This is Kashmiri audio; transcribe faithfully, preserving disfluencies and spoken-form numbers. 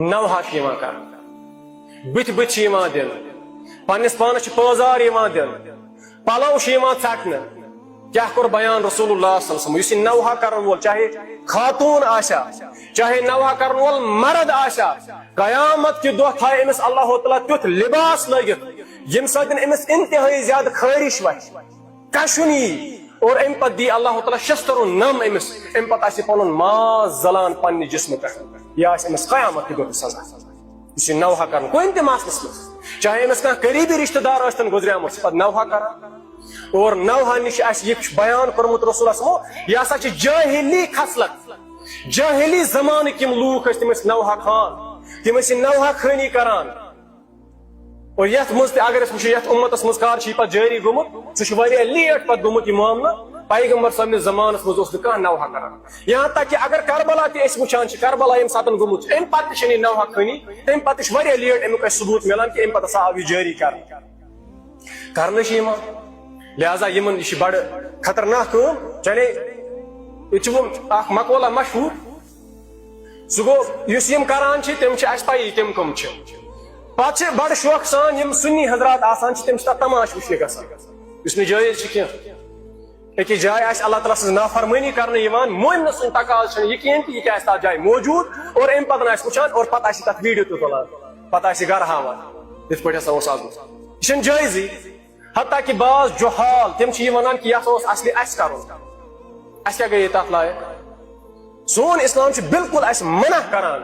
نوحہ چھُ یِوان کرنہٕ، بٕتھِ بٕتھِ چھِ یِوان دِنہٕ، پننِس پانس چھِ پٲزار یِوان دِنہٕ، پلو چھِ یِوان ژٹنہٕ۔ کیٛاہ کوٚر بیان رسول اللہ صلی اللہ علیہ وسلم؟ یُس یہِ نوحہ کرن وول، چاہے خاتون آسیا، چاہے نوحہ کرن وول مرد آسیا، قیامت کہِ دۄہ تھایہِ أمِس اللہ تعالیٰ تیُتھ لباس لٲگِتھ، ییٚمہِ سۭتۍ أمِس انتہٲئی زیادٕ خٲرش وتھِ، کشُن یی، اور امہِ پتہٕ دی اللہ تعالیٰ شسترُن نم أمِس، امہِ پتہٕ آسہِ پنُن ماز زلان پننہِ جسمہٕ پٮ۪ٹھ۔ یہِ آسہِ أمِس قیامت کہِ دۄہ تہِ سزا۔ یُس یہِ نوحہ کرُن کُنہِ تہِ مسلس منٛز، چاہے أمِس کانٛہہ قریبی رشتہٕ دار ٲسۍتن گُزریمُت، سُہ پتہٕ نوحہ کران۔ اور نوحہ نِش اَسہِ یہِ چھُ بیان کوٚرمُت رسول اسمو، یہِ ہسا چھِ جٲہلی خصلت۔ جٲہلی زمانٕکۍ یِم لوٗکھ ٲسۍ، تِم ٲسۍ نوحہ خان، تِم ٲسۍ یہِ نوحہ خٲنی کران۔ اور یتھ منٛز تہِ اگر أسۍ وٕچھو، یتھ اُمتس منٛز کر چھُ یہِ پتہٕ جٲری گوٚمُت، سُہ چھُ واریاہ لیٹ پتہٕ گوٚمُت یہِ معاملہٕ۔ پیغمبر صٲبنِس زمانس منٛز اوس نہٕ کانٛہہ نوحہ کران۔ یہاں تک کہ اگر کربلا تہِ أسۍ وٕچھان چھِ، کربلا ییٚمہِ ساتن گوٚمُت چھُ، امہِ پتہٕ تہِ چھنہٕ یہِ نوحہ خٲنی، تمہِ پتہٕ تہِ چھُ واریاہ لیٹ امیُک اَسہِ ثبوت مِلان کہ امہِ پتہٕ ہسا آو یہِ جٲری کرنہٕ۔ کرنہٕ چھِ یِوان۔ لہذا یِمن، یہِ چھِ بڑٕ خطرناک کٲم۔ چاہے ییٚتہِ چھُ وۄنۍ اکھ مقولہ مشہوٗر، سُہ گوٚو، یُس یِم کران چھِ، تِم چھِ اَسہِ پَیی، تِم کٕم چھِ۔ پَتہٕ چھِ بڑٕ شوقہٕ سان یِم سُنی حضرات آسان چھِ، تِم چھِ تَتھ تماشہٕ وٕچھنہِ گژھان، یُس نہٕ جٲیز چھُ کینٛہہ۔ أکِس جایہِ آسہِ اللہ تعالیٰ سٕنٛز نافرمٲنی کرنہٕ یِوان، مۄمنہٕ سُنٛد تقاضہٕ چھُنہٕ یہِ کِہیٖنۍ تہِ، یہِ کیٛاہ آسہِ تَتھ جایہِ موجوٗد، اور اَمہِ پَتہٕ آسہِ وٕچھان، اور پَتہٕ آسہِ تَتھ ویٖڈیو تہِ تُلان، پَتہٕ آسہِ یہِ گرٕ ہاوان، یِتھ پٲٹھۍ ہسا اوس آز۔ یہِ چھُنہٕ جٲیزٕے۔ حتیٰ کہ بعض جہال، تِم چھِ یہِ وَنان کہ یہِ ہسا اوس اصلی اَسہِ کَرُن، اَسہِ کیٛاہ گٔیے تَتھ لایق؟ سون اسلام چھُ بالکل اَسہِ منع کران